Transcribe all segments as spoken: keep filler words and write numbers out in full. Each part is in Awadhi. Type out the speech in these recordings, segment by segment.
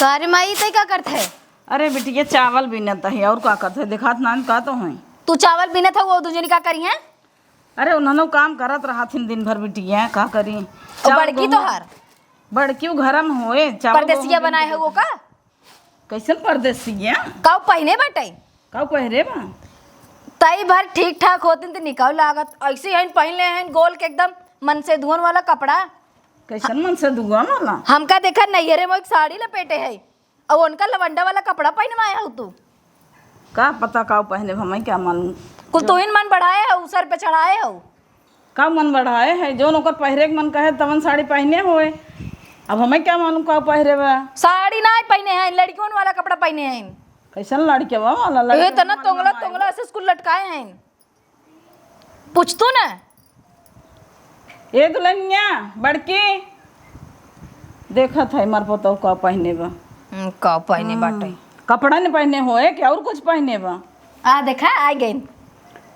का रे माई, तै का करत है? अरे बिटिया, चावल बीनत है, और का करत है? देखात नान का तो है। तू चावल बीनत है, वो दू जनी का करी है? अरे उन्हनो काम करत रहत हिन दिन भर बिटिया, का करी? और चावल बड़की गेहूं तोहार? बड़की उ घरम होए, चावल परदेसिया गेहूं बनाए बीनत हो वो है। का? कैसन परदेसिया? काऊ पहिने बाटे? काऊ पहिरे बा? तई भर ठीक ठाक होतिन त निकाऊ लागत। ऐसे ही हइन पहिन ले हइन गोल के एकदम मन से धुअन वाला कपड़ा। कैसन मन से धुअन वाला? हमका देखा नैहरे में एक साड़ी लपेटे है। और उनका लवंडा वाला कपड़ा पहिनवाए हो तू। का पता काऊ पहिने बा, हमें क्या मालूम। कुल जो तोहिन मन बढ़ाए हो, सर पे चढ़ाए हो। का मन बढ़ाए है, जौन ओकर पहिरे के मन कहे तवन साड़ी पहिने होए। अब हमें क्या मालूम का पहिरे बा। साड़ी ना पहिने हैं, लड़कियों वाला कपड़ा पहिने हैं। कैसन लड़के बा वाला? ए, लड़के तना वाला तोंगला, ना तोंगला ऐसे स्कूल लटकाए हैं। पूछ तू ना। ए दुल्हनिया, बड़की, देखत है हमार पतोह का पहिने बा। हम्म, का पहिने हाँ। बाटे? कपड़ा न पहिने होए कि और कुछ पहिने बा? आ देखा, आ गइन।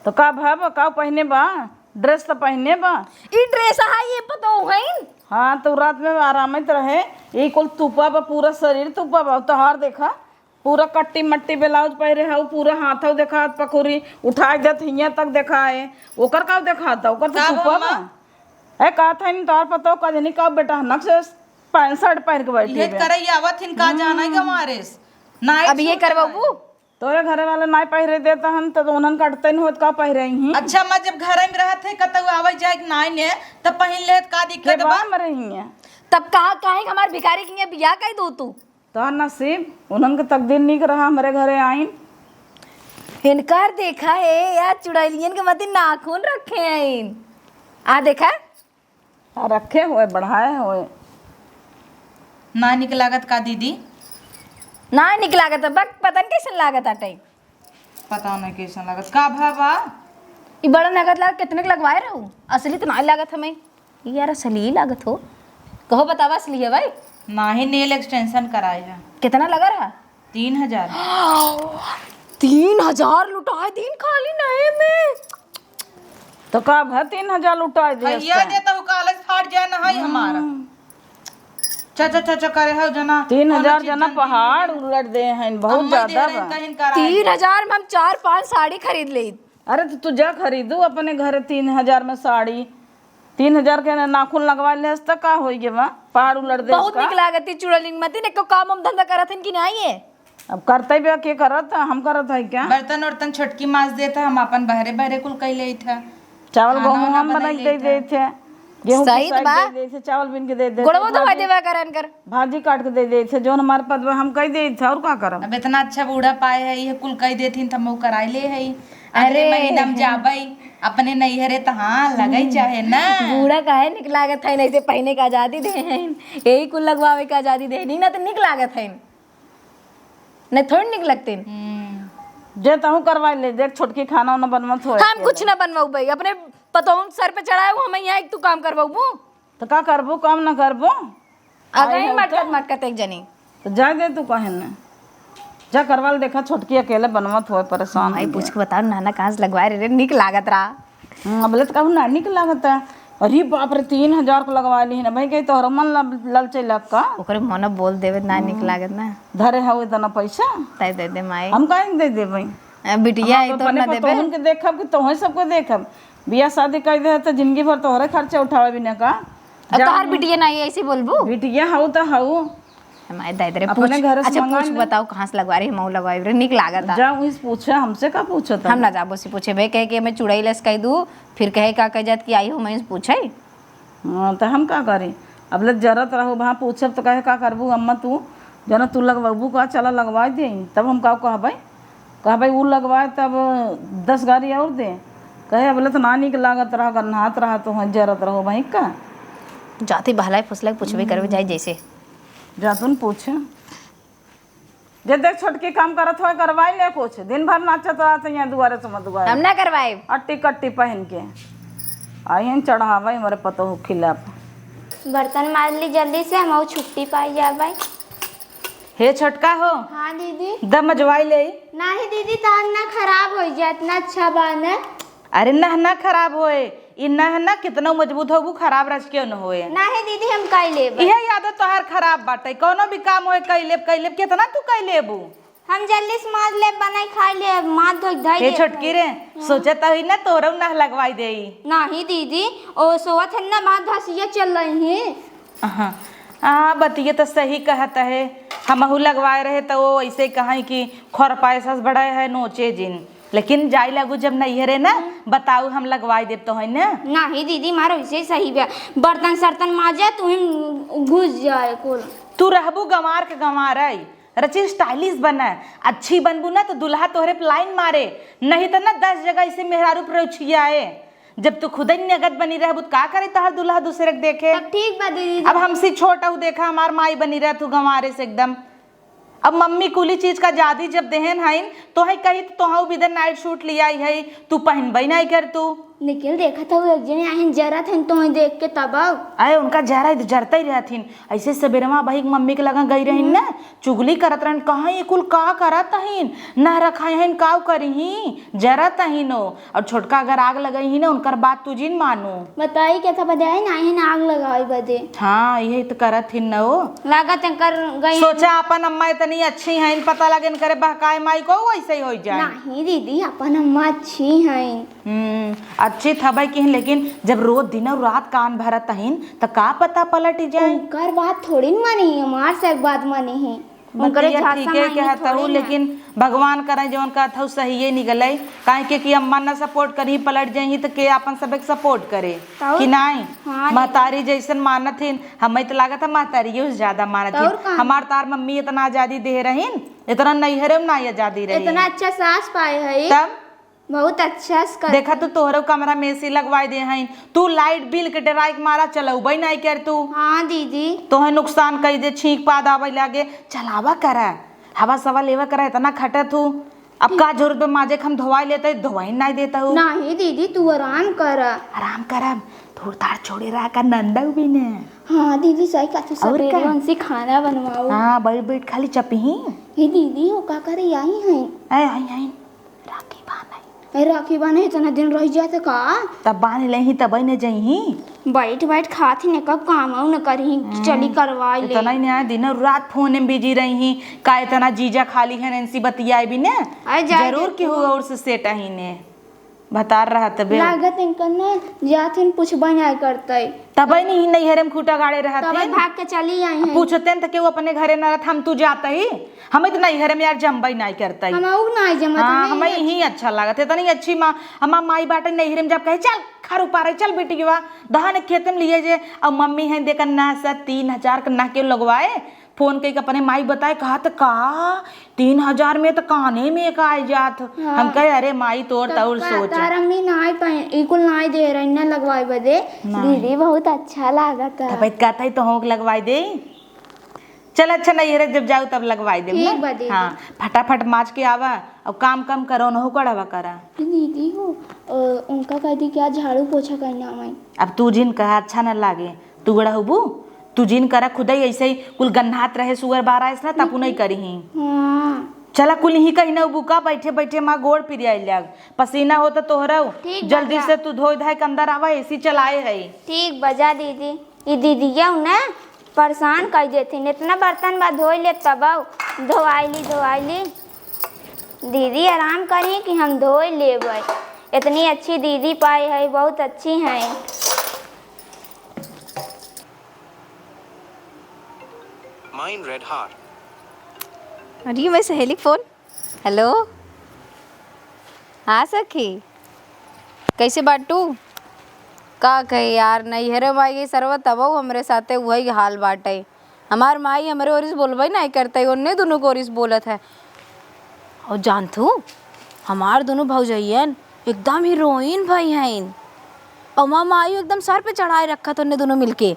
तो का भा बा, का पहिने बा? ड्रेस तो पहिने बा। ई ड्रेस है, ये पतोह हइन। हाँ, तो रात में आराम त रहे। ई कुल तुपा बा, पूरा शरीर तुपा बा। तोहार देखा, पूरा कट्टी मट्टी ब्लाउज पहिरे हऊ, पूरा हाथौ देखा हाथ पखुरी उठाए देत हियां तक देखाए। ओकर का देखाता? ओकर तो का तुपा बा? बा। ए, कहत हइन तोहार पतोह का जनी का बेटा हनक से पैंट शर्ट पहिर के बैठी इहे बा। करई आवत हिन का हम्म। जाना के मारे से। नाइट अब ये सूट करवाबू? है। तोरे घरे वाले नाई पहिरे देत हन, त उन्हन कटते न होत का पहिरे ही? अच्छा, मैं जब घर में रहत है, कतौ आवे जाए के नाई ने, तब पहिन लेत का के दिक्कत बा? बाम रही है। तब कहा, काहे के हमार भिखारी के बियाह कई दो तू? तोहर नसीब, उन्हन के तकदीर नीक रहा, हमरे घरे आइन। इनकर देखा है यार, चुड़ैलियन के मती नाखून रखे हैं। आ देखा, आ रखे होए, बढ़ाए होए। ना निक लागत का दीदी? ना निक लागत है, बक, पता न कैसन लागत आटे। पता नहीं कैसन लागत। का भा बा? ई बड़ा नगद लाग, कितने के लगवाए रहू? असली तो ना लागत हमें। ई यार असली ही लागत हो। कहो बतावा असली है भाई? नाही, nail extension कराए है। कितना लगा रहा? तीन हजार। तीन हजार लुटाए दिन खाली नए में। तो का भा तीन हजार लुटाए दे भैया इसका? दे तो कालज फाट जाए ना है हमारा। हम्म। चा, चा, चा, चा करे हो जना, तीन हजार कोनो चीज जना जन पहाड़ उलट दे हैं, बहुत अम्मा दे ज्यादा रहे बा। कहीं करा तीन हजार में हम चार पांच साड़ी खरीद लेत। अरे तो तू जा खरीदू अपने घर तीन हजार में साड़ी, तीन हजार के नाखून लगवा लेस त का होई गे बा? पहाड़ उलट दे बहुत उसका। निक लागत ही चुड़ैलिन मती ने को काम हम धंधा करत हन कि नहीं है? अब करते बे के करत, हम करत है क्या? बर्तन उर्तन छोटकी माज देत है, हम अपन बहरे बहरे कुल कई लेत है। चावल खाना गेहूं वाना हम बनाई बनाई के दे लेत है। देत है, गेहूं सही पिसाई तो बा। दे देत है, चावल बीन के दे देत है, गोड़वा दबा भाजी, देवा करन कर। भाजी काट के दे देत है, जौन हमार पदवा हम कई देत है, और का करब? अब इतना अच्छा बूढ़ा पाए है, ये कुल कई देथिन त हम कराई ले है। अगले अरे। महीना में जाबई अपने नैहरे त हाँ लगई चाहे ना। बूढ़ा काहे निक लागत है, नहीं से पहिने के आजादी दे हैं, यही कुल लगवावे के आजादी दे, नहीं ना तो निक लागत है। नहीं, थोड़ी निक लगतीन। हम्म। जे तहूँ करवाई ले, देख छोटकी खाना उना बनवत होए हम अकेले। कुछ ना बनवाऊ भाई, अपने पतोहन सर पे चढ़ाए हो, हमें यहाँ एक तू काम करवाऊ। तो का करबू, काम ना करबू? अगर आई ही हो मटकत तो? मटकत एक जनी। तो जा दे तू कहे न। जा करवा ले, देखा छोटकी अकेले बनवत होए, परेशान माई हो पूछ गया। के बताओ, नाना कहाँ से लगवाए रहे, निक लागत रहा। हम्म, अबले तो कहूँ ना निक लागत है। अरे बाप रे, तीन हजार को लगवा ली ना भाई, कहीं तोहरो मन लब-, ललचे लग का? ओकरे मन बोल देवे, ना निक हम्म। लागत ना। धरे हवे इतना पैसा? तय दे दे माई। हम काहे के दे दे भाई? ए, बिटिया हम है तो अपने ना देबे। पतोहन के देखब कि तोहे सबको देखब? बियाह शादी कर दे तो जिंदगी भर तोहरे खर्चा उठावे बिना का? अब जा तोहार हम बिटिया ना है, ऐसे बोलबू? बिटिया हऊ तो हऊ। हमारे दादा रे, अपने पूछ। घर से अच्छा, मंगा पूछ, ले। बताओ, कहाँ से लगवा रही? मऊ लगवाई रे, निक लागत है। जा, उनसे पूछे, हमसे का पूछत है? हम ना जाबो से पूछे, बे, कहे कि हमें चुड़ैल से कह दू, फिर कहे का कह जात कि आई हो, मैं पूछे। हाँ, तो हम का करी? अब ले जरत रहो, वहाँ पूछब तो कहे, "का करबू अम्मा तू? जना तू लगवाबू का, चला लगवा दे।" तब हम का कहबे? कहबे, "ऊ लगवाए तब दस गारी और दे।" कहे, "अब ले तो ना निक लागत रहा, गन्हात रहा, तो वहाँ जरत रहो भाई का।" जाती बहलाई फुसलाई पूछबे करबे, हम्म। जाई जैसे। जा तुम पूछ। जे देख छोटकी काम करत होए, करवाई ले कुछ। दिन भर नाचत रहत है यहाँ दुआरे से दुआरे। हम ना करवाएब। अट्टी कट्टी पहन के। आई हैं चढ़ावे हमरे पतोह खिलाफ। बर्तन माज ली जल्दी से, हम छुट्टी पाई जाबे। हे छोटका हो। हाँ दीदी। द मजवाई ले। नाही दीदी, तार ना खराब हो जाए, इतना अच्छा बा ना। अरे नह ना खराब होए, ई नह ना कितना मजबूत होबू, खराब रच के न होए। नाही दीदी, हम काई लेबे। इहे आदत तोहार खराब बाटे, कौनो भी काम होए, कइ लेब, कइ लेब, केतना तू कइ लेबू? हम जल्दी से माज लेब, बनाई खाई लेब, माथ धोई धई हे देब। छोटकी रे, हाँ। सोचत हई ना तोरऊ नह लगवाई देई। नाही दीदी, ओ सोवत हन ना, माथ धसिया चल रही है। हाँ, हाँ, बतिया तो सही कहत है। हमहू लगवाए रहे तो वो ऐसे कहे कि खोर पाए सास बड़ा है, नोचे जिन। लेकिन जाई लागू जब नैहरे ना, बताऊ हम लगवाई देब तो है ना। नाही दीदी, मारो ऐसे ही सही बा। बर्तन सर्तन माजे, तू ही घुस जाए कुल। तू रहबू गंवार के गंवार है, रची स्टाइलिश बने, अच्छी बनबू ना तो दुल्हा तोहरे पे लाइन मारे, नहीं तो ना दस जगह ऐसे मेहरारू पर उछियाए। जब तू खुदे नगद बनी रहबू, त का करे तोहर दुल्हा दूसरे के देखे? तब ठीक बा दीदी। अब हमसे छोट हऊ, देखा हमार माई बनी रह तू गंवारे से एकदम। अब मम्मी कुली चीज का जादी जब देहन हईन, तोहे कही त तोहऊ बिदन नाइट सूट लियाई है, तू पहनबई नाई कर तू। निखिल, देखत हऊ एक जने आहिन जरत हन तोहे देख के तब। अरे उनका जरा तो जरते ही रहथिन, ऐसे सबेरवा बहिक मम्मी के लगा गई रहिन ना, चुगली करत रहन, कहाँ ये कुल का करत हईन, ना रखाए हईन, काव करिही, जरत हईन ओ। और छोटका अगर आग लगई ही ना, उनकर बात तू जिन मानू। बताई के था बजाए ना, इन्हें आग लगावे बदे। हाँ, यही तो करत ही न ओ। लागत है कर गई। सोचा अपन अम्मा इतनी अच्छी हैं, पता लगे इनकरे बहकाए माई को वैसे ही हो जाए। नहीं दीदी, अपन अम्मा अच्छी हैं। हम्म, अच्छी थबे की, लेकिन जब रोज दिन और रात कान भरत हईन, त का पता पलट जाए। उनकर बात थोड़ी न मानी, हमार से एक बात मानी है। उनकरे बतिया झांसा ठीके माई कहत थोड़ी हऊ, ना। लेकिन भगवान करे जौन कहत हऊ सहिए निकले, काहे के कि अम्मा ना सपोर्ट करी, पलट जाई त के आपन सबके सपोर्ट करे तौर कि नाई? हाँ, महतारी जैसन मानत हिन, हमें त लागत है महतारियों से ज्यादा मानत हिन। तौर का? हमार तार मम्मी इतना आजादी दे रहीन, इतना नैहरे में ना आजादी रही। इतना अच्छा सास पाए है। तब बहुत अच्छा से कर देखा तू, तोहरो कमरा में एसी लगवाई दे हईन, तू लाइट बिल के डराई के मारा चलौबई नाई कर तू। हाँ दीदी। तोहे नुकसान कई दे, छींक पाद आवे लागे, चलावा करा, हवा सवा लेवा करा, इतना खटा तू। अब का जरूरत बा माजे के हम धोवाई लेते, धोवाई नाई देता हूँ। नहीं दीदी, तू आराम करा। आराम करब, थोड़ तार छोड़े रहा का नंदऊ भी ने। हाँ दीदी, सही कहा तू, और सबेरे का? उनसे खाना बनवाओ। हाँ, बैठ बैठ खाली चपही। हे दीदी, वो का करे आई हैं? ए, आई, आई। राखी बान्हे। ए, राखी बान्हे इतना दिन रह जात का? तब बान्ह लेही, तब न जइही। बैठ बैठ खात ही ने, कब काम आऊ न करही, हम्म, चली करवाई ले। इतना ही नहीं आया, दिन और रात फोन में बिजी रही, का इतना जीजा खाली है, इनसे बतियाए भी ने। अरे, जाए जरूर दे केहू तू। और से सेट अही ने। भतार रहत बे। लागत इनकर ना जात हिन, पूछबे नाय करतई। तबे नहीं नैहरे में खूंटा गाड़े रहत तबे हिन। भाग के चली आई हैं। पूछते न त केहू अपने घरे न रहत, हम तू जात ही। हम इतना नैहरे में यार जमबे नाय करतई। हम आऊ नाय जमत हाँ, हमें। हमें यही अच्छा लागत है। इतनी अच्छी माँ, हमार माई बाटे नैहरे में जब कहे, "चल, खर उपारे, चल बेटी के बा, धान खेते में लिए जे।" अब मम्मी है देखन ना सा तीन हजार के ना के लगवाए, फोन कइके अपने माई बताए, कहत का तीन हजार में त काने में एक आए जात। हाँ। हम कहे, "अरे माई, तोर तब तौर का सोच।" तार अम्मी नाय पाए, ई कुल नाय दे रही ना लगवाए बदे। नाय। दीदी, बहुत अच्छा लागत है। तब कहत है तो होंक लगवाए दे। चल अच्छा, नैहरे जब जाऊ तब लगवाए देब ठीक ना। बा दीदी। हाँ, फटाफट माज के आवा, अब काम कम करो, नहो कड़वा करा। दीदी हो, अ, उनका कह दी क्या झाड़ू पोछा करना है। अब तू जिन कहा अच्छा न लागे, तू गड़ा होबू, तू जिन करा खुदई ऐसे ही कुल गन्हात रहे सुअर बारा ऐसना तपू नहीं करी ही। हाँ। चला कुल ही कहीं ना बुका बैठे बैठे माँ गोड़ पिरियाई लाग, पसीना होता तोहरा। ठीक बा जल्दी जा। से तू धोई धाई के अंदर आवा, एसी चलाए है। ठीक बा जा दीदी। ई दीदिया ना परेशान कर देथिन, इतना बर्तन बा धोई ले तब धोआई ली धोआई ली। दीदी आराम करी कि हम धोई लेबै, इतनी अच्छी दीदी पाई है, बहुत अच्छी हैं। Mine red heart। अरे, मैं सहेली के फोन। हेलो, हाँ सखी, कैसे बाटू? का कहे यार, नैहरे में आई गई सरवा, तबहू हमरे साथे वही हाल बाटे। हमार माई हमरे ओरिस बोलबे नाहीं करते, ओन्ने दुनों को ओरिस बोलत है। और जानथू, हमार दुनों भौजइयन एकदम हीरोइन भई हईन। और हमार माई एकदम सर पे चढ़ाए रखत ओन्ने दुनों मिलके।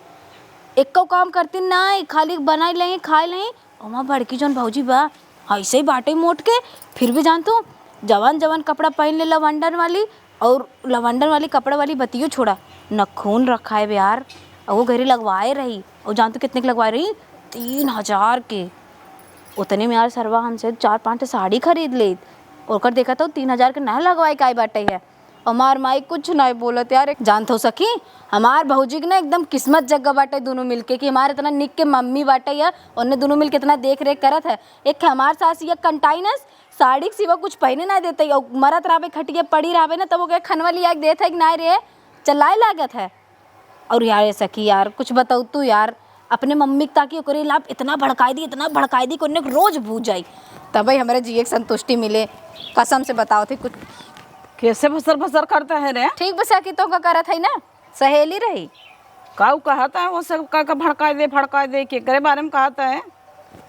एक्को काम करतीन नाहीं, खाली बनाई लें, खाए लें। और हमार बड़की जौन भौजी बा, ऐसे ही बाटे मोट के, फिर भी जानथू, जवन जवन कपड़ा पहन ले लवंडन वाली, और लवंडन वाली कपड़ा वाली बतियो छोड़ा, नखून रखाए बे यार। और वो घरी लगवाए रही, और जानथू कितने के लगवाए रही? तीन हजार के। उतने में यार सरवा हमसे चार पांच ठे साड़ी खरीद लेत। ओकर देखा तो तीन हजार के ना लगवाए के आए बाटे है। हमार माई कुछ नाहीं बोलत यार। जानत हो सखी, हमार भौजी के ना एकदम किस्मत जग बाटे दुनों मिलके कि हमार इतना निक के मम्मी बाटे या उन्हें दुनों मिलके इतना देख रेख करत है। एक हमार सास ये कंटाइनस साड़ी के सिवा कुछ पहिने नाहीं देते, और मरत रहबे खटिया पड़ी रहबे ना तब ओके खनवा लिया के देत है कि नाहीं रे, चलाए लागत है। और यार ए सखी यार कुछ बताऊ तू यार, अपने मम्मी के ताकि ओकरे लाभ इतना भड़काई दी, इतना भड़काई दी कि उन्हें रोज बूझ जाई, तबे हमरे जिए के संतुष्टि मिले। कसम से बताओ थे कुछ। कैसे भसर भसर करता है रे? ठीक बा सखी, तो का करत है ना, सहेली रही। काऊ कहत है वो सब का, का भड़काई दे, भड़काई दे, केकरे बारे में कहत है?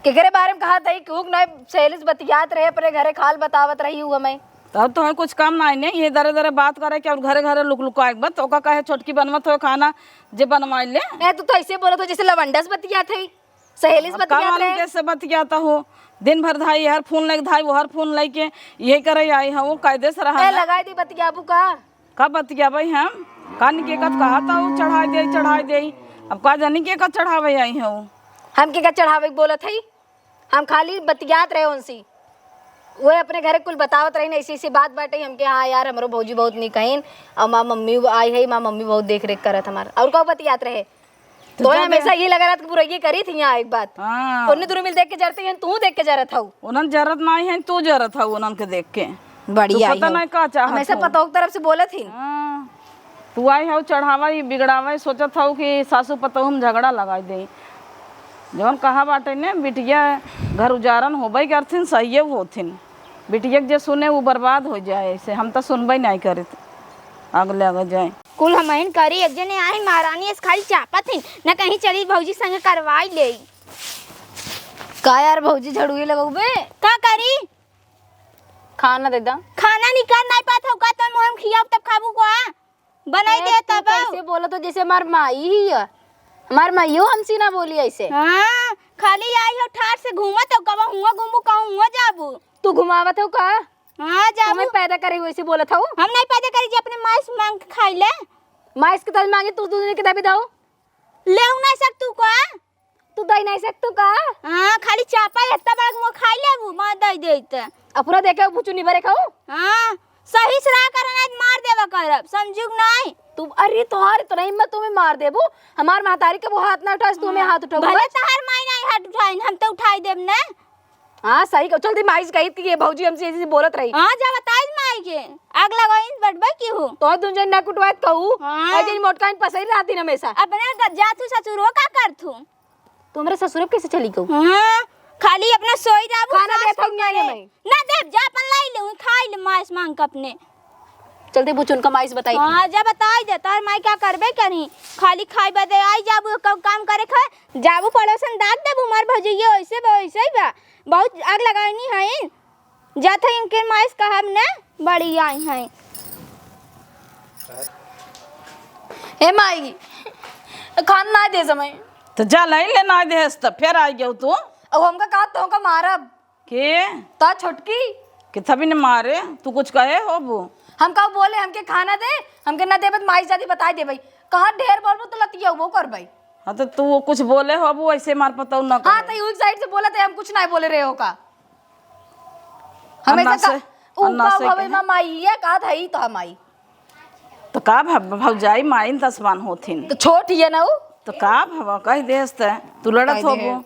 केकरे बारे में कहत है? क्यों ना सहेली से बतियात रहे, अपने घरे खाल बतावत रही हूँ मैं। तब तो है कुछ काम नाहीं ने, ये दरे दरे बात करे के और घरे घरे लुक लुकाए के बा। तो ओका कहे छोटकी बनवत हो खाना, जे बनवाई ले। ए, तू तो ऐसे बोलत हो जैसे लवंडा से बतियात है, सहेली से अब का बतियात मालूम रहे। कैसे बतियाता हो? दिन भर धाई हर फोन लेके धाई वो हर फोन लेके यही करे आई है, वो कायदे से रहा ए, ना। लगाई दी बतियाबू का? का बतियाबे हम? का निके का कहता हो चढ़ाई दे, चढ़ाई दे। अब का जानी के का चढ़ावे आई है वो? हम के का चढ़ावे के बोलत है? हम खाली बतियात रहे उनसे, वो अपने घरे कुल बतावत रही ना, ऐसी ऐसी बात बाटे। हमके हाँ यार, हमरो भौजी बहुत निक हईन, और माँ मम्मी आई है, माँ मम्मी बहुत देख रेख करत हमार। और का बतियात रहे? तो तो जा दे। हमेशा ये लगा रहा था कि बुराई करी थी यहाँ एक बात। हाँ। उन्हें दुनू मिल देख के जरते हैं, तू देख के जरत हऊ। उन्हन जरत नाहीं है, तू जरत हऊ उन्हन के देख के। बढ़िया तू पता ही हो। नाहीं का चाहत हमेशा हो। पतोह की तरफ से बोलत ही। हाँ। तू आई हऊ चढ़ावा, ई बिगड़ावा, ई सोचत हऊ कि सासू पतोह में झगड़ा लगाई दे। जवन कहा बाटे ने, बिटिया घर उजारन होबे करथिन, सहिए होथिन। बिटिया के जे सुने, उ बर्बाद हो जाए। ऐसे हम तो सुनबे नाहीं करित, आग लग जाए। कुल हमहिन करी, एक जने आई महारानी, ऐसे खाली चापत हिन, न कहीं चली भौजी संगे करवाई ले। का यार भौजी, झड़ुए लगउबे? का करी? खाना दे दा। खाना निकाल नाहीं पात हो का? तो मुँह में खियाब तब खाबू का? बनाई ए, दे तू तब। कैसे बोलत हो जैसे हमार माई ही है। हमार माइयो हमसे ना बोली ऐसे। हाँ, खाली आई हो ठाट से घूमत हो, कबहुँ हुआ घूमू, कहूँ हुआ जाबू। तू घुमावत हो का? हाँ, जाबू। तुम्हें पैदा करे हुए ऐसे बोलत हो? हम नाहीं पैदा करी जे अपने माई से मांग के खाई ले। माई से के तल मांगे तू दूध के दबी दऊ। लेउ नाहीं सकतू का? तू दई नाहीं सकतू का? हाँ, खाली चापा एतना बड़ा मुँह खाई लेबू, मैं दई देई त। अपना देखे बुचुनी भरे खाऊ? हाँ, सही से रहा कर, नाहीं मार देबा करब, समझू कि नाहीं? तू, अरे तोहार इतना हिम्मत, तुम्हें मार देबू? हमार महतारी के वो हाथ ना उठाइस, तू हमें हाँ। हाथ उठाऊ भले बस। तहार माई नाहीं हाथ उठाइन, हम तो उठाई देब ना। हाँ, सही कहो। चल, दी माई से कही कि ये भौजी हमसे ऐसे बोलत रही। हाँ, जा बताई माई के। आग लगाइन बटबे की हो। तो दुन जन ना कुटवात कहू। हाँ। और जन मोटकाइन पसरी रहती ना हमेशा। अपने ग-, जातू ससुरो का करथू? तू हमरे ससुरे कैसे चली गऊ? हाँ, खाली अपना सोई रहबू, खाना सास देत हूँ के ना करे। मैं। ना देब, जा अपन लाई ले, खाई ले मांस मांग के अपने। चलते बुचुन का माई से बताई। हाँ, जा बताई दे, तार माई का करबे करी, खाली खाई बदे आई जाबू, क-, काम करे खा, जाबू पड़ोसन दाग देबू, मार भौजइया ऐसे बा, ऐसे ही बा, बहुत आग लगाइनी है, जात है इनके माई से कहब ने, बड़ी आई है। ए माई, खान ना दे समय। तो जा लाई ले, ना दे हस तो फिर आई गयो तू। अब हमका का, तो का मारब? के? ता छोटकी। के तभी ने मारे, तू कुछ कहे होबू? हम का बोले, हमके खाना दे, हमके ना देबे त माई जादी बताई देबे। कहाँ ढेर बोलबू तो लतिया वो करबे। हाँ, तो तू कुछ बोले होबू, ऐसे मार पतऊ ना हाँ, करे। तो यही साइड से बोलत है, हम कुछ ना बोले रहे हो का। हमेशा अन्ना का, से, ऊ अन्ना का से भवे कहे। मा माई, ये का था, ई तो हम आई। तो का भव-, भौजाई माइन तसमान होथिन। तो छोट ही है ना ऊ? तो का भवा कह देस त, तू लड़त कह दे। होबो।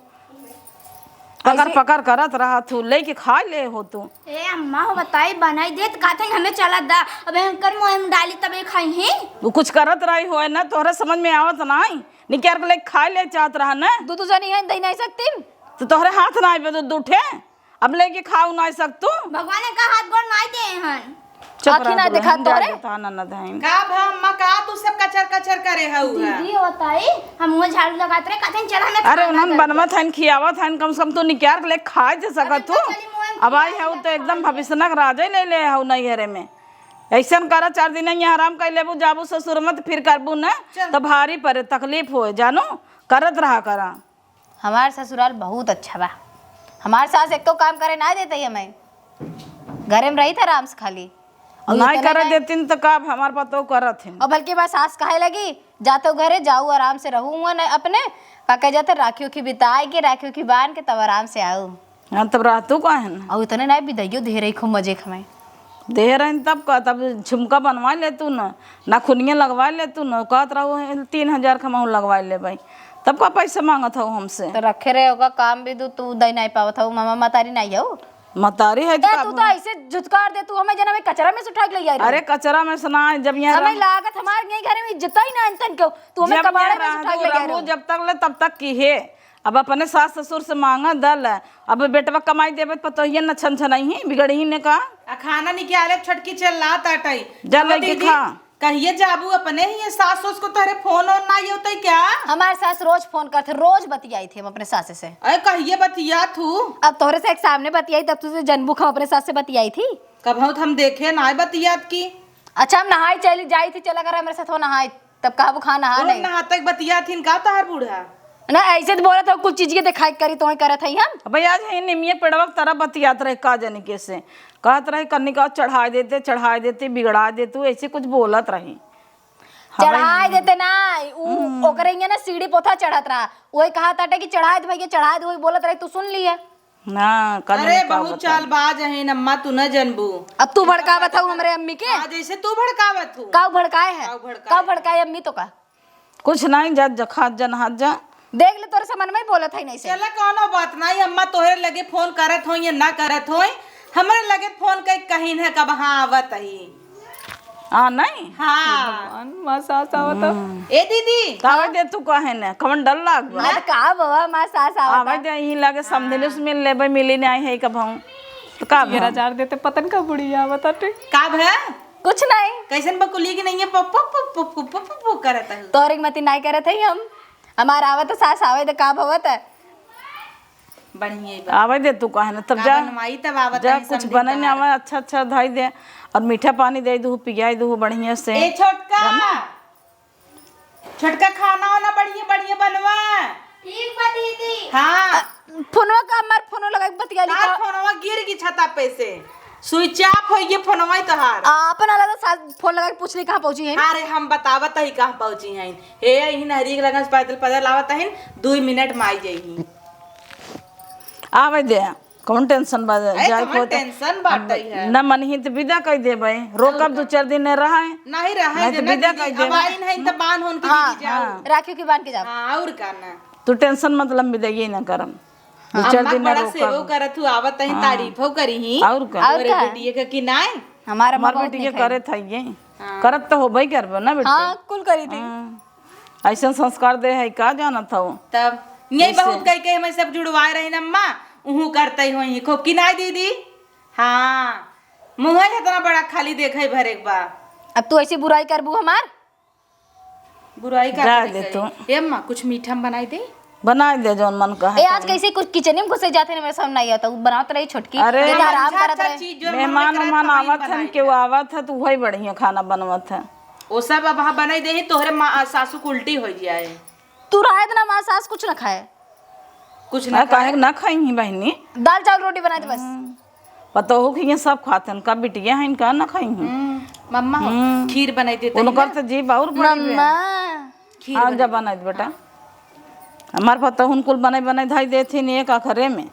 पकड़ ऐसे पकड़ करत रहा तू, लेके खा ले हो तू। ए अम्मा हो बताई, बनाई दे त कहते हैं हमें चला दा। अब एंकर मुंह में डाली तबे खाई ही। वो कुछ करत रही हो ना, तोहरे समझ में आवत नाई। निकाल के लेके खा ले चाहत रहा ना। दू दू जनी है, दही नहीं सकती। तो तोहरे हाथ ना आवे दू, दू ठे। अब लेके खाऊ ना सकतू। भगवान का हाथ गोड़ नाई दे हन। चुप आँखी रह ना तू, देखा हम तोहरे। जाए देता ना, ना दही। का भा अम्मा, का तू सब कचर कचर करे हऊ है? दीदी होताई, हम वो झाड़ू लगात रहे, कहते हैं, "चल, हमें अरे, खाना उन्हन दे दे।" बनवत हन, खियावत हन, कम से कम तू निकाल के लेके खा जे सकत अरे, हू। चली, मुँह में अब आई खियावत हऊ तो हन, एकदम खाना भविष्य नक राजे ले ले हऊ नैहरे में। ऐसन करा, चार दिन यहाँ आराम कर लेबू, जाबू ससुर मत, फिर करबू न, चल। तो भारी परे, तकलीफ होए, जानो, करत रहा करा। हमार ससुराल बहुत अच्छा बा। हमार सास एको काम करे ना देते ही हमें। घरे में रही था आराम से खाली। और नाई इतने करे नाई देतिन तो का अब हमार पतोह करत हिन। और बल्कि बस सास कहे लगी, "जा तो घरे जाऊ, आराम से रहू हुआ न अपने, का कह जाते, राखी उखी बिताए के, राखी उखी बांध के तब आराम से आऊ।" हाँ, तब रहतू काहे न? और इतने नाई बिदाइयो दे रही खूब मजे खमाए। देहे रहिन तब का, तब झुमका बनवाइ लेतू न, नखुनिया लगवाइ लेतू न, कहत रहू तीन हजार क हमहू लगवाइ लेबइ, तब का पैसा माँगत हऊ हमसे? तो रखे रहे होगा काम भी, तू, तू दे नाहीं पावत हऊ, मामा मतारी नाहीं हऊ। मतारी है तो ए, का तू तो बोल- ऐसे झुतकार दे, तू हमें जना में कचरा में से उठा के ले आई रही। अरे कचरा में से ना, जब यहाँ हमें रह- लागत हमारे यही घर में इज्जत ही ना इनतन क्यों, तू हमें जब कबाड़े यहाँ में से उठा के रह- ले आई रहू, रही। जब तक ले तब तक की है, अब अपने सास ससुर से माँगा दल, अब बेटवा कमाई देबे त पतोहिया न छन छनाई ही, बिगड़ही ने का? आ खाना निकाले छोटकी चिल्लात आटई। जा अब लेके दीदी, खा। कहिए जाबू अपने ही, ये सास ससुर को तोहरे फोन ओन ना होते क्या? हमारे सास रोज फोन करते, रोज बतियाई थी हम अपने सास से। अरे कहिए बतियात हू? अब तोहरे से एक सामने बतियाई, तब तुझे जनबू हम अपने सास से बतियाई थी। कबहू तो हम देखे ना बतियात की। अच्छा, हम नहाई चली जाई थी, चला कर हमारे साथ वो नहाई, तब कहबू खा नहा रोज नहीं। नहाते के बतियात हिन का तोहार बूढ़ा? ना, ऐसे तो बोलत हो, कुछ चीज के दिखाई करी तो ही करत हई हम। अबे आज है निमिये पेड़वा के तरह बतियात रहे का जाने कैसे, कहत रहे कन्नी का चढ़ाई देते, चढ़ाई देते, बिगड़ा देतू, ऐसे कुछ बोलत रही। चढ़ाई देते ना, उ ओकरे इहाँ ना सीढ़ी पोथा चढ़त रहा, वही कहा ताटे कि चढ़ाई दे भैया, चढ़ाई दे, वही बोलत रही, तू सुन लिए। ना, कल अरे, का बहुत बताई। चालबाज है अम्मा, तू न जनबू। अब तू भड़कावत हऊ हमरे अम्मी के? हाँ, जैसे तू भड़कावत हऊ। काऊ भड़काए है? काऊ भड़काए? काऊ भड़काए अम्मी तो का? कुछ नहीं, जा, जा, खा जा, नहा जा। देख ले, तोरे से मन में ही बोलत है नहीं से। चला, कौनो बात नहीं, अम्मा तोहरे लगे फोन करत होई या ना करत होई, हमरे लगे फोन कई कहिन है कब हाँ आवत ही। हाँ, नहीं? हाँ। भगवान, माँ सास आवत ह। ए दीदी। तो आवे दे तू काहे ने? कवन डर लाग बा? अरे का बाबा, माँ सास आवत आवे ह। दे, यहीं लागे समधिन से मिल लेबे, मिली नहीं है कबहूँ। तो का मेरा भा? जार देते पतन का बुढ़िया आवत हटे। का भा? कुछ नहीं। कैसन बकुली की नहीं है, पप, पप, पप करत है। तोरे के मती नहीं करत है हम। हमार आवत सास आवे दे, का भवत है? बढ़िया ही बा। आवे दे तू काहे ना, तब का जा। बनवाई तब आवत जा, है कुछ समधिन बने ना तोहार। आवे, अच्छा, अच्छा धई दे। और मीठा पानी दे दू, पियाई दू बढ़िया से। ए छोटका, जाना? छोटका खाना वाना बढ़िया, बढ़िया बनवा। ठीक बा दीदी। हाँ। अ, फोनवा का, हमार फोनवा लगा के बतिया ली तार का? फोनवा गिर गई छता पे से। Switch off हो ये फोनवा ही तोहार। आ, अपन अलग साथ फोन लगा के पूछ ली कहाँ पहुँची है? अरे हम बतावत ही कहाँ पहुँची हैं। हे, यही नहरी के लगन से पैदल, पैदल आवत हइन, दुई मिनट में आई जइही। आवे दे, कौन tension बा? अरे, जाए कौन को तो tension बाटे अब है? न मनही त विदा कइ देबे, रोकब और दू का? चार दिन रहे। नहीं रहे नहीं जे तो ना विदा दीदी, कइ अब देबे। आई नहीं तो बान होन के हाँ, दीदी जाओ। हाँ। राखी की बांध के जाओ। हाँ, और का ना? तू tension मत लम, विदा ये ना करम। दू चार अम्मा दिन बड़ा रोकब। सेवो करत हूँ, आवत तहीं हाँ। तारीफो करी ही। और का? और और का? बेटिये के कि नाय? हमारा हमार माँ बहुत बेटिये निक है। करे था ये। हाँ। करत तो होबे करबो ना बेटा। हाँ, कुल करी थी। हाँ। ऐसन संस्कार दे है, का जानत हौ? तब यही ऐसे। बहुत कह के हमें सब जुड़वाए रही ना अम्मा, उहू करते ही होई खूब कि नाय दीदी? हाँ, मुँह है इतना बड़ा खाली देखे भरे के बा। अब तू ऐसी बुराई करबू हमार? बुराई का जा करे दे करे? तू। ए अम्मा, कुछ मीठा में बनाई दे। बनाई दे जौन मन कहे ए, आज तौन। कैसे कुछ kitchen में घुसे जाते ना, मेरे सामने नहीं आता, वो बनावत रही छोटकी, अरे। ये तो आराम अच्छा, करत अच्छा रहे। चीज जो मन में मेहमान करे उहमान खाई आवत बनाई हन, केहू दे। आवत है तो वही बढ़िया खाना बनवत है। ओ सब अब हाँ बनाई दे ही, तोहरे माँ, सासू के उल्टी हो जाए। तू रहे इतना, माँ सास कुछ ना खाए। कुछ ना आ, काहे खाए। ना खाई ही बहनी? दाल चावल रोटी बनाई दे बस। हम्म। पतोहू के ये सब खात हन, का बिटिया हन, का ना खाई ही? हम्म, मम्मा हो, हम्म। खीर बनाई देते उनकर हैं ना। तो जीभ और बड़ी बे। मम्मा। खीर हाँ, बनाई जा दे। बनाई दे बेटा। हमार पतोहू कुल बनाई बनाई धाई देथिन एक आखरे में।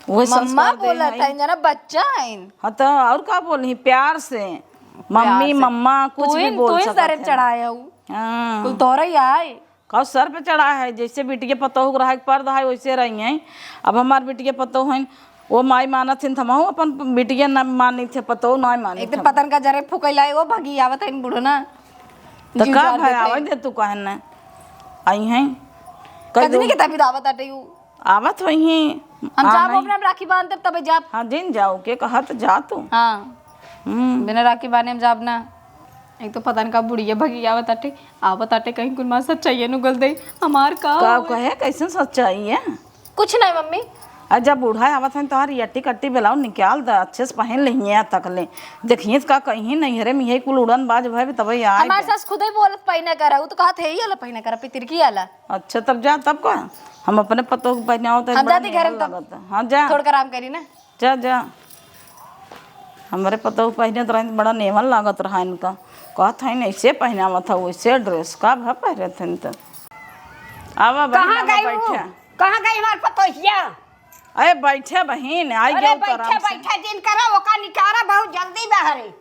वही मम्मा संस्कार दे बोलत हई। हईन, जना बच्चा हईन। हाँ, तो और का बोली? प्यार से। प्यार मम्मी, से। मम्मा, कुछ तू भी ही, बोल तू ही सकत सरे है। चढ़ाए हऊ। हाँ। कुल तोरे ही आए। का सर पे चढ़ा है, जैसे बिटिया पतोहू के रहे के पर्द है, वैसे रही हैं। अब हमार बिटिया पतोहू हैं, वो माई मानत हैं, तो हमहू अपन बिटिया ना मानी थे, पतोहू ना मानी एक तो थे। पतन का जरे फुकैला, वो भगी आवत है बूढ़ो ना। तो जीव का जान भाई, देत रहे। आवे दे तू काहे ना? आई हैं। कह कजनी दो। के तभी तो आवत आटे यू। आवत होई हैं। हम आ जाब नहीं। अपने हम राखी बांधते तबे जाब। हाँ, जिन जाओ के कहत जा तू। हाँ। हम्म। बिना राखी बांधे हम जाब ना। एक तो पता न का बुढ़िया भगी आवत आटे, आवत आटे कहीं कुल माँ सच्चाइये नु गल दे। हमार का का होए? कहे, कैसन सच्चाई है? कुछ नहीं मम्मी। आ जब बूढ़ा आवत है तोहार यट्टी कट्टी ब्लाउज निकाल द, अच्छे से पहन लेहिए तक ले। देखिए का कहीं नहीं हरे मिहे कुल उड़न बाज भय तबे आए हमार दे। सास खुदे बोलत पहिना करा, उ तो कहत है ही आला पहिना करा, पितिरकी आला। अच्छा तब जा तब का, हम अपने पतोह के पहिनावत है हम बड़ा जाती घर में नेमन तब। लागत है। हाँ जा। थोड़ आराम करी ना। जा, जा। हमरे पतोह पहिरत रहिन, बड़ा नेमन लागत रहा इनका। कहत हईन, "ऐसे पहिनावत हऊ, वैसे dress का भा पहिरत हईन त।" आवा बहिन, कहाँ आवा, गई हूँ? बैठा। कहाँ गई हमार पतोहिया? अरे बैठे बहिन, आई अरे गयो तो बैठे आराम से। बैठे जिन करा, ओका निकारा बहुत जल्दी बहरे।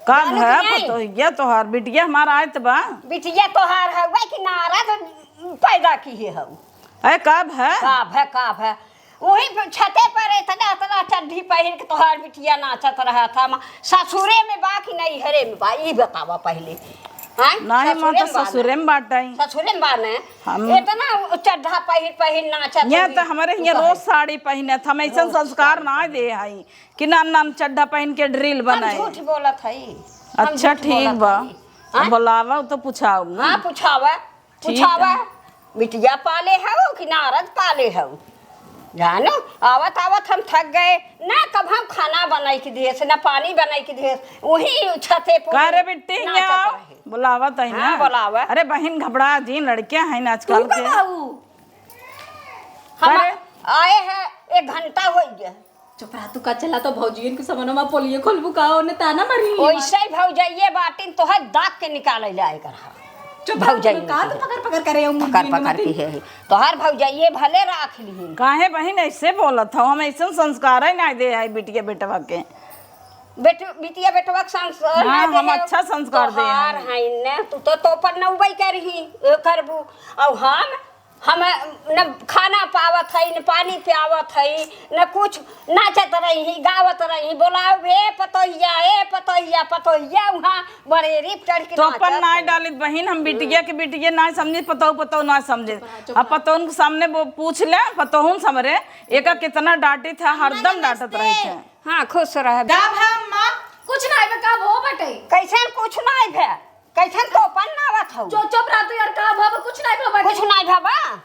का जानो भा कि नहीं? पतोहिया तोहार, बिटिया हमार आयत बा। बिटिया तोहार हउवे कि नारद पैदा किहे हउ? अरे का भा? का भा, का भा? वही पे छते पर इतना, इतना चड्ढी पहिर के तोहार बिटिया नाचत रहत ह। ससुरे में बा कि नैहरे में बा, ई बतावा पहिले। हैं? नहीं, हम ससुरे तो में बा ना? ससुरे में बाटई। ससुरे में बा ने? हम इतना चड्ढा पहिर, पहिर नाचत यहाँ होई। तो हमारे तू यहाँ कहे। रोज साड़ी पहिनत, हम ऐसन रोज संस्कार साड़ी ना दे हई कि नान नान चड्ढा पहिन के ड्रिल हम बनाए। झूठ बोलत हई। हम अच्छा, झूठ ठीक बोलत बा। हई। हैं? बोलावा तो पुछाऊ ना। हाँ, पुछावा। ठीक पुछावा, है। बिटिया पाले हउ कि नारद पाले हउ? जानो, आवत आवत हम थक गए। ना कभउ खाना बनाई के दिहेस, ना पानी बनाई के दिहेस, वही छते पर का रे बिट्टी, नाचत हियाँ आओ। रहे। बोलावा तही हाँ, ना। बोलावा। अरे बहिन, घबरा जिन, लड़के हैं आजकल तू के। कब आऊ? हम अरे। आए हैं, एक घंटा होइ गया। चुप रहा तू, का चला तो भौजियन के समनवा पोलिए खोलबू का, ओने ताना मारी। ओइसे ही भौजाइये बाटिन, तोहे दाग के निकाले जाए कर हा। चुप रहा भौजाइये तू, का के। तो पकड़ पकड़ करे हूँ पकड़ मुंडी में पकड़ मती। के है। तोहार भौजाइये भले राख लिहिन। काहे बहिन ऐसे बोलत हो? हम ऐसन संस्कार ही ना दे है बिटिया बेटवा के। बेट-, बिटिया बेटवा के संस्कार हाँ, ना दे हम है। अच्छा संस्कार दे तोहार हैं। है ने, तू तो, तो पर नौबई करही, ए, करबू। और हम हम न खाना पावत हई, न पानी पियावत हई, न कुछ, नाचत रही, गावत रही, बोलाओ, "ए पतोहिया, ए पतोहिया, पतोहिया", उहाँ बड़ेरी पे चढ़ के तो अपन नाचत नाय हई। डालित बहिन, हम बिटिया के बिटिया ना समझे, पतोह पतोह ना समझे। चुप रहा, चुप अब रहा। पतोहन के सामने वो पूछ ले, पतोहन समरे, एका कितना डांटित है, हरदम डांटत रहित है। हाँ, खुश रह। का भा अम्मा? कुछ नाय बा, का भो बटे? कैसन कुछ नाय भे? कैसन तोपन नावत हऊ? चुप, चुप रह तू यार, का भा बा? कुछ नाय भा बटे। कुछ नाय भा बा?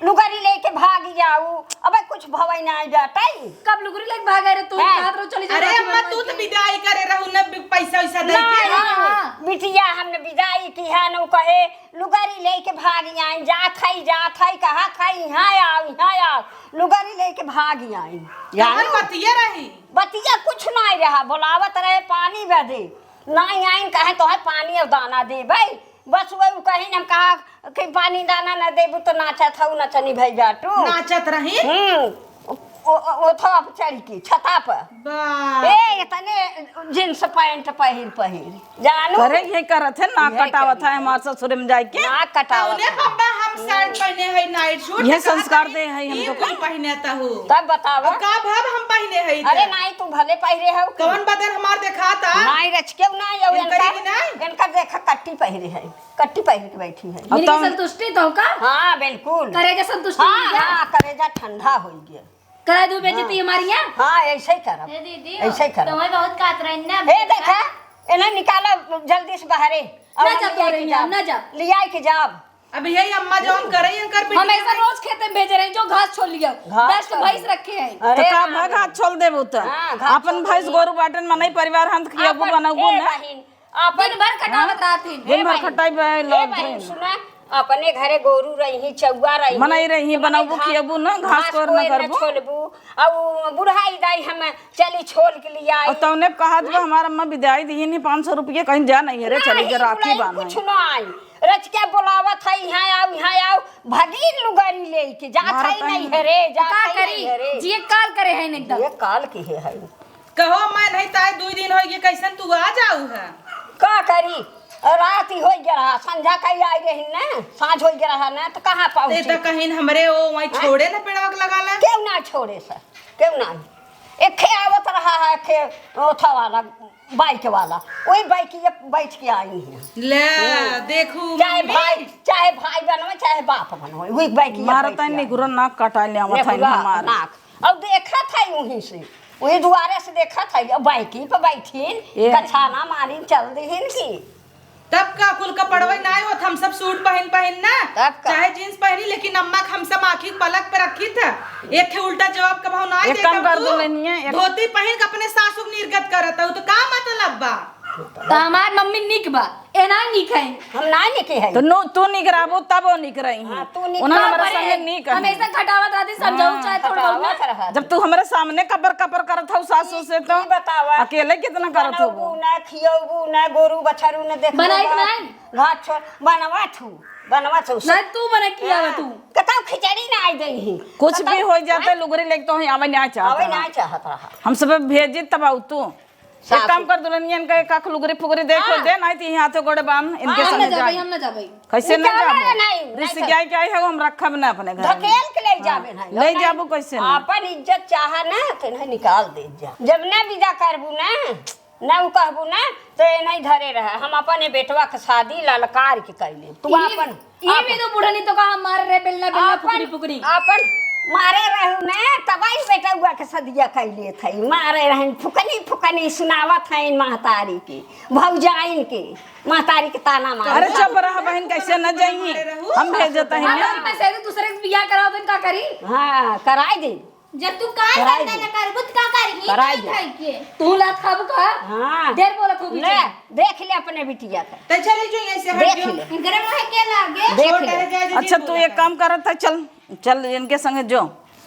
लुगरी लेके भाग जाऊ। अबे कुछ भवई नाय बटे। कब लुगरी लेके भाग गए रे तू? हैं? हाथ रो चली जा, अरे बाकी अम्मा, बनवाई तू तो के। विदाई करे रहू न, बि-, पैसा वैसा दे के। नहीं, हाँ, हाँ। बिटिया हमने विदाई की है, न कहे लुगरी लेके भाग आई, जात हई, जात हई, कहत हई, "इहाँ आओ, इहाँ आओ।" लुगरी लेके भाग आई। कवन जानो? बतिया रही? बतिया कुछ नाय रहा, बोलावत रहे, "पानी बदे।" नाय आइन, कहे, "तोहे पानी और दाना देबे।" बस वही कहिन, हम कहा कि, "पानी दाना न देबू तो नाचत हऊ, नचनी भई बाटू।" नाचत रही? हम्म। ओ, ओ, ओ, ओथवा पे चढ़ के, छता पे। बा। ए, इतने जींस पैंट पहिर, पहिर। जानू? अरे, ये करत है, नाक ये कटावत करी है है। हमार ससुर में जाइके। नाक कटावत तौने है। पप्पा हम शर्ट पहने है, नाइट सूट, ये तो संस्कार कहत दे है ई हमको कुल का? पहने त हो। तब बतावा। अब का भाव हम पहने है अरे इधर? नाई, तू भले पहिरे हऊ। कौन बदन हमार देखाता? नाई रच के ना, यो इनकर इनका, ही ना? इनका देखा, कट्टी पहिरे है, कट्टी पहिर के बैठी है। अब मिल गई तौन संतुष्टि तो का? हाँ, बिल्कुल। करेजा संतुष्टि हाँ, मिल गया? हाँ, करेजा ठंडा हो गया। करा दू बेइज्जती हाँ। हमारी यहाँ? हाँ, ऐसे ही करब। ए दीदी, ऐसे ही करब। तुम्हें बहुत कात रही ना। ए, देखा, इन्हें निकालो जल्दी से बाहरे। और ना हम जाब लिया तोरे के यहाँ, जाब। ना जाब। लिया के जाब। अब यही अम्मा जौन करे, इनकर हम बिटिया ऐसा नहीं। रोज खेते में भेजे रहे, जो घास छोल लिया। घास दस ठो छोल भैंस लिया। रखे हैं। अरे तो का हाँ, भा घास छोल देबू त? हाँ, घास अपन छोल भैंस देबू। गोरू बाटन मनई परिवार हम त खियाबू अपन, बनउबू ए ना। बहिन, अपन दिन भर खटावत हाँ। रहथिन। दिन भर ए बहिन, खटाई बे ए लोग बहिन, दिन। सुना, अपने घरे गोरू रही, चौवा रही, मनई रही, अपने बनउबू घा-, खियाबू ना, घास घास कोर ना कोर न करबू। छोलबू, अउ बुढ़ाई दाई हम चली छोल के लिए आई। और तौने कहत बा, हैं? हमार अम्मा विदाई दिहिन ही पाँच सौ रुपये, कहीं जा नहीं है रे, चली नहीं, जा राखी बुलाई बांधे। कुछ ना आई। रच के बोलावत है, "यहाँ आओ, यहाँ आओ।" भगी लुगरी लेके, "जात मारत है है नहीं ना। है रे, तो जात का है करी? नहीं है रे।" जिए काल करे है ना एकदम। ये काल की है, है। कहो, मैं नहीं ताए, दुई दिन होइगे, कैसन तू आ जाऊ है? का करी? रात ही होइगे रहा, संझा कई आई रही ना, साँझ होइगे रहा ना, तो कहाँ पहुँची? ते तो कहीं हमरे ओ वहीं हाँ? छोड़े ना पेड़वा के लगा ले। क्यों ना छोड़े सर? क्यों ना? एखे आवत रहा है, एखे ओथा वाला, बाइक वाला, वही बाइक ये बैठ के आई है। ले, हम्म। देखू चाहे मम्मी। भाई, चाहे भाई बनवे, चाहे बाप बनवे, वही बाइक ये मारत बैठ है के आई। निगुरो नाक कटाए ले आवत है निगुरो हमार। नाक। अब देखत है वहीं से, वही दुआरे से देखत है, अब बाइक ही पे बैठीन, ए। गछाना मारिन चल दीहिन की। तब का कुल कपड़वे नाय होत, हम सब सूट पहिन पहिन ना, तब का? चाहे जींस पहिनी, लेकिन अम्मा के हम सब आँखी के पलक पे रखी था। एक ठे उल्टा जवाब कबहू नाय एक देत काम हम कर तू। दो लेनिया, एक धोती पहिन के अपने सासू के निर्गत करत हऊ, तो का मतलब बा? तो हमार मम्मी निक बा, ए नाय निक है। हम नाय निक है। तो नो, तू निक रहबू तब वो निक रही हैं। हाँ, तू निक उन्हें रह। हमारे संगे निक है। हमेशा खटावत रहती, समझाऊ हाँ। चाहे थोड़ा बहुत ना। खटावत रहती। जब तू हमारे सामने कपर कपर करत हऊ सासू से तो ई बतावा। अकेले कितना करत हऊ? बनौबू ना, खियौबू ना, गोरू बछरू ना देखबू बनाई ना। बनाई? घास छोल, बनवा थू, बनवा थू। ना तू बना किया हाँ। तू। कतौ खिचड़ी ना आई गई ही। कुछ भी हो जाता है, लुगरी लेके तो ही आवे ना चाहत आवे रहा। ना चाहत रहा। हम सब भेजी तब आऊ तू। एक काम कर, दुल्हनियन का एक आख लुगरी फुगरी देख लो, हाँ। दे, नहीं तो यहाँ हाथे गोड़े बांध, इनके हाँ, हम संगे ना जाबे, जाए। हम ना जाबे। कैसे ना निकाले जाबे? नहीं, नहीं रिश्तेदार क्या है, हम रखब ना अपने घर में। धकेल के ले जाबे, हाँ। नहीं। ले जाबू कैसे ना? अपन इज्जत चाहा ना, तो इन्हें निकाल दे जा। जब ना विदा करबू ना, ना उ कहबू ना, तो ये नहीं धरे रहे। हम अपने बेटवा के शादी ललकार के कैले। तू ई, अपन, ई अपन। भी तो बुढ़नी तो कहा मार रे, बेलना, बेलना, अपन, फुकरी, फुकरी। अपन मारे रहू ना, तबाही बेटवा के सदिया कैले थे। मारे रहन फुकनी, फुकनी सुनावत हैं महतारी के, भौजाइन के, महतारी के ताना मारे। अरे चुप रह बहन, कैसे न जाइए, हम भेजत हैं हम ना। अपने पैसे से दूसरे से बियाह कराओ तो का करी? हाँ, कराई दे। जब तू काम कराई धंधा दे। न करबू, त का करी? कराई दे। खाई के। तू लात खाबू का? हाँ। ढेर बोलत हो ले, बीच में। देख ले अपने बिटिया का। त चली जो यहीं से हट देख जो। ले। इनकरे मुँह के लागे। देख छोड़ ले। दे, जा, जा, अच्छा, जिन तू बोला एक था। काम करत है, चल, चल इनके संगे जो।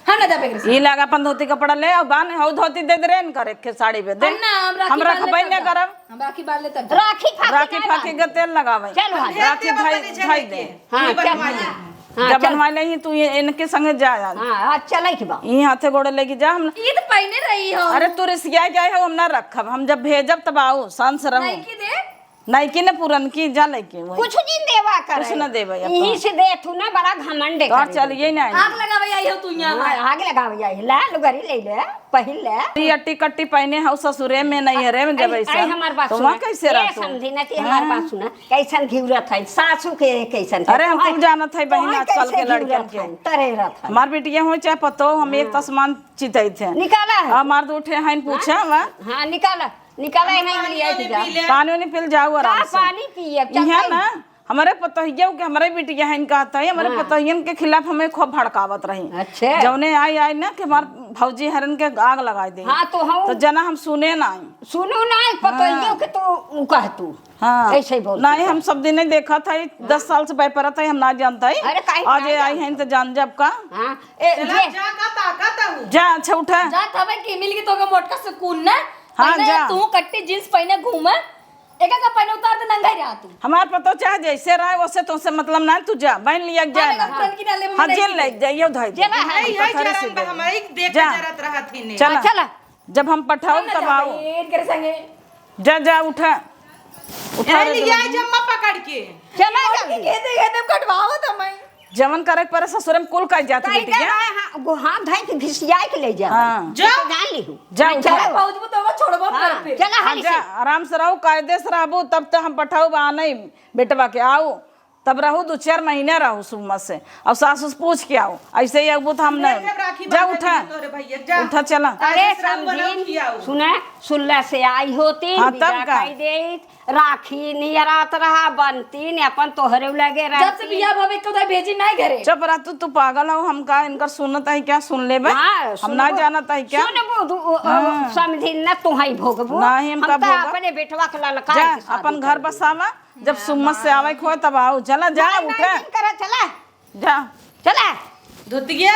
हम ना जाबे एकरे संगे। ई लाग अपन धोती कपड़ा ले, और बान हऊ धोती दे दे रे इनकर एक साड़ी पे दे। हम ना, हम राखी हम बांध रखबे लेते ना हैं। करब। हम राखी बांध लेते हैं। राखी फाकी राखी नहीं फाकी बांध। का तेल लगावे। चल, हम हाँ। भेज राखी देब धाई, अपने जने धाई के। दे। हाँ, तू चल। बनवा ले। हाँ, जब चल। बनवाए नहीं, तू ये इनके संगे जा, जा। हाँ, आज चले के बा। ई हाथे गोड़े लेके जा, हम ई तो पहने रही हो। अरे, तू रिसिया जाए हो, हम ना रखब। हम जब भेजब, तब आओ, शान से रहो। नइकी दे? नइकी ने पुरनकी, जा लेके वही। कुछ दिन देवा करे। कुछ ना देवे अपन। यहीं से दे तू ना, बड़ा घमंड तो करे। चलिए ना। आग लगावे आई हो तू यहाँ हाँ, हमार। आग लगावे आई। ला, लुगरी ले ले, पहिन ले। ई अट्टी कट्टी पहने हो ससुरे में, नैहरे में जब आई, ऐसा। आई हमार बात तो सुना। वहाँ कैसे ए, रहतो? समझी ना, ते हमार हाँ। बात सुना। कैसन घिउरत है, सासू के कैसन है। अरे, हम तोहर, खूब जानत है बहिन, तोहर आजकल कैसे के लड़कन घिउरत के। है, तरे रहत है। हमार बिटिया हो चाहे पतो, हम एक हाँ। तसमान चितैत है। निकाला है। हमार दो ठे हइन पूछा हाँ? वा। हाँ, निकाला, निकाला है, नहीं लिया पी जा। पानी वानी पी ले जाओ आराम का से। पानी पिए, इहाँ चल। ना, हमरे पतोहिया के, हमरे बिटिया हइन कहत है, हमरे हाँ। पतोहियन के खिलाफ हमें खूब भड़कावत रही। अच्छा। जौने आई, आई ना कि हमार भौजी हरन के आग लगाई दे। हाँ, तो हम तो जना हम सुने ना आई। सुनो ना, पतोहियो हाँ। के तो उ कह तू। हाँ। ऐसे ही बोलती नहीं, है। हम सब दिन नहीं देखत है, दस साल से बैपरत है, हम ना जानत है। अरे, काहे आज ना ये आई जानत है तो जान जब का। हाँ। ए, चला, जे जा, का ताकत है वो? जा, अच्छा, उठा। जा, तबे की मिल गई तो के मोटका सुकून ना। हाँ, पहने जा। तू कट्टी जींस पहने घूमे, एक का पहने उतार दे, नंगा ही रहा तू। हमार पतो चाहे जैसे रहे, वैसे तुमसे मतलब ना, तू जा, बहन लिया के जा हमें ना। का पुरनकी ना लेबे, हाँ, नहीं जेल लेबे। ले जाइयो, धाई दे। जेल है। नहीं, है, पथरी से जरन बा, दे। हम एक देख के जा। जरत रहत ही नहीं। चला। हाँ, चला। जब हम पठाओ हम ना तब जाबे, आओ। इनकर संगे। जा, जा, उठा। उठा यही रे लिया दुल्हन। जम्मा पकड़ के। चला जल्दी। कहते, कहते कटवावत हमें। जवन करे के परे ससुरे में कुल कर जात कहीं बेटी के। ना, हाँ, गो हाथ धइ के घिसियाई के ले जा। हाँ। जा। तो जान ली हूँ। जा, मैं उठा। चला। पहुँचबो तो छोड़बो हाँ, कर फिर। चला हाँ, हाली जा, से। आराम से रहो, कायदे से रहबो, तब तो हम पठाओ बा नहीं बेटवा के आओ। तब रहू, दो चार महीना रहू सुम्मत से, और सास उस पूछ के आओ। ऐसे ही अबू तो हम नहीं। जब राखी जा, बांधे उठा। दिन तोरे भैया, जा। उठा, चला। अरे, ताजे श्राम बनऊ समझी, खियाऊ। सुना, सुल्ला से आई होती, हाँ, तब विदा का? कई देत, राखी नियरात रहा, बनती ने अपन तोहरे लगे जब से रहती। बियाह भवे, कउदा भेजी नहीं घरे। चुप रह तू, तू पागल हो, हम का इनकर सुनत है क्या, सुन लेबे? हाँ, हम ना सुनबो। जानत है क्या? सुनबो, दु-, अ, अ, हाँ। समझी न, तू ही भोगबो। नहीं, हम हम का तो भोगब? अपने बेटवा के ललकार जा, के शादी अपन घर कर देबो। बसावा। जब सुम्मत से आवे के होय तब आओ। चला, जा, नहीं, उठा। नहीं, नहीं करा, चला। जा। चला। धोतिया।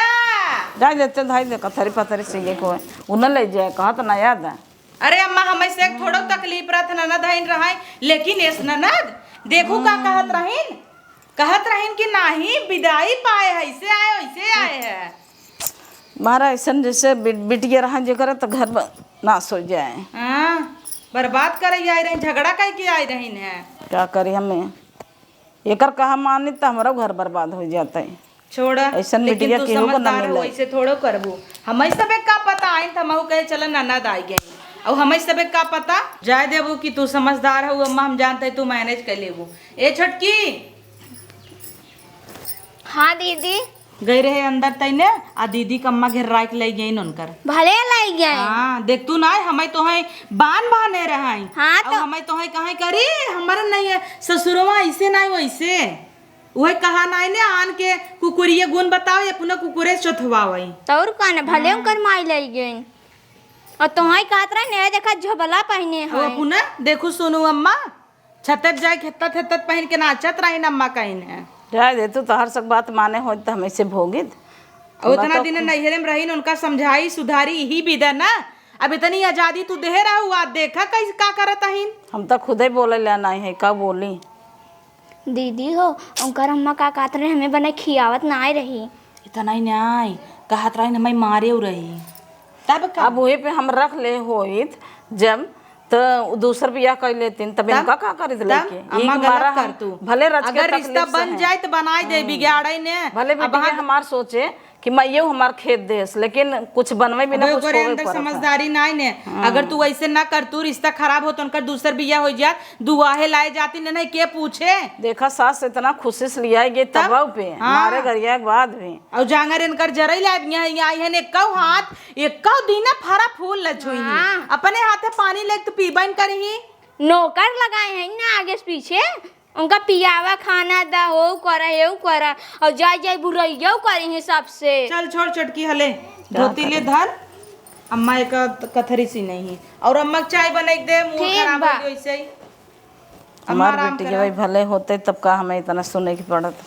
जा, देते धाई दे, कथरी पथरी से ये कोई। उन्हें ले जाए, कहा तो ना याद है। अरे अम्मा, हमें से थोड़ो तकलीफ रहत ननद हईन रहाई, लेकिन एस ननद, देखू का कहत रहीन? कहत रहीन कि नाही, विदाई पाए है, ऐसे आए, वैसे आए है। मारा ऐसन जैसे बि-, बिटिया रहा जेकर तो घर ब-, नाश हो जाए। हाँ, बर्बाद करे आई रही, झगड़ा कई के आई रही है। का करी हमें? एकर कहा मानी त हमरो घर बर्बाद हो जाता है। छोड़ा, ऐसन लेकिन बिटिया तू केहू को ना समझदार हो, मिले। ऐसे थोड़ो करबू। हमें सबे का पता, आइन त हमहू कहे चल ननद आई गई। और हमें सबे का पता, जाए देबू कि तू समझदार हो अम्मा, हम जानते तू मैनेज कर लेबू। ए छोटकी, हाँ दीदी। गई रहे अंदर तैने, आ दीदी के अम्मा घेर्राइ के लइ गइन उनकर। भले लइ गइन। हाँ, देख तू ना, हमें तोहई बान बाने रहई। हाँ, अब तो हमें तोहई कहे करी, हमर नहीं है, ससुरवा ऐसे नहीं वैसे। उहे कहा नहीं ने, आन के कुकुरिये गुण बताओ, या पुनः कुकुरे चोथवावई। तो और का न, भले हाँ। उनकर माई लइ गइन। और तोहई कहत रहे, ने देखा झोबला पहिने अब हैं। पुनः देखू सुनू अम्मा, छतत जाए खेतत खेतत पहिन के नाचत रहिन अम्मा कहिन है। जाए दे तू, तोहर सब बात माने होत त हम ऐसे भोगित। और उतना बात दिन नैहरे में रहिन, उनका समझाई सुधारी यही विदा ना। अब इतनी आजादी तू देहे रहू, आज देखा कैसे का करत अहिन। हम तो खुदे बोले ला नहीं है, का बोली? दीदी हो, उनकर अम्मा का कहत रहे, हमें बने खियावत ना आए रही। तनाई नाई, कहत रही हमें मारे उ रही। तब का? अब वही पे हम रख ले होइत जब, त उ दूसर बियाह कर लेतिन, तब तब? इनका का करित तब? लेके? अम्मा, ई गलत मारा कर हम तू। भले रच के अगर रिश्ता तकलीफ से बन हैं। जाए त बनाई दे, हम्म। बिगाड़े ने। भले अब बिटिया हम हमार सोचे कि माइयो हमार खेत देस, लेकिन कुछ बनवे बिना अब कुछ ओकरे होवे अंदर पड़त है। समझदारी नाई ने। हम्म। अगर तू ऐसे ना कर, तू रिश्ता खराब हो तो उनकर दूसर बियाह हो जात, दुआहे लाए जाती ने, नहीं के पूछे? देखा सास इतना खुशी से लिया गए तब? तबव पे, हाँ। मारे गरिया के बाद भी। और जांगर इनकर जरई लाए, यहाँ, यहाँ आई है ने, कौ हाथ एको दिन फरा फूल न छुई। हाँ। अपने हाथे पानी लेके तो पीबे न करिही। नौकर लगाए हैं ना आगे से पीछे, उनका पियावा खाना दा, हो करा, हेऊ करा, और जाए जाए बुरैयौ करी हैं सबसे। चल छोड़ छोटकी हले, का धोती ले करी? धर, अम्मा एक कथरी सी नहीं है, और अम्मा के चाय बना के दे, मुंह ठीक खराब बा। हो गई वैसे ही। हमार अम्मा आराम बेटी के करा। भाई भले होते तब का हमें इतना सुने के पड़त।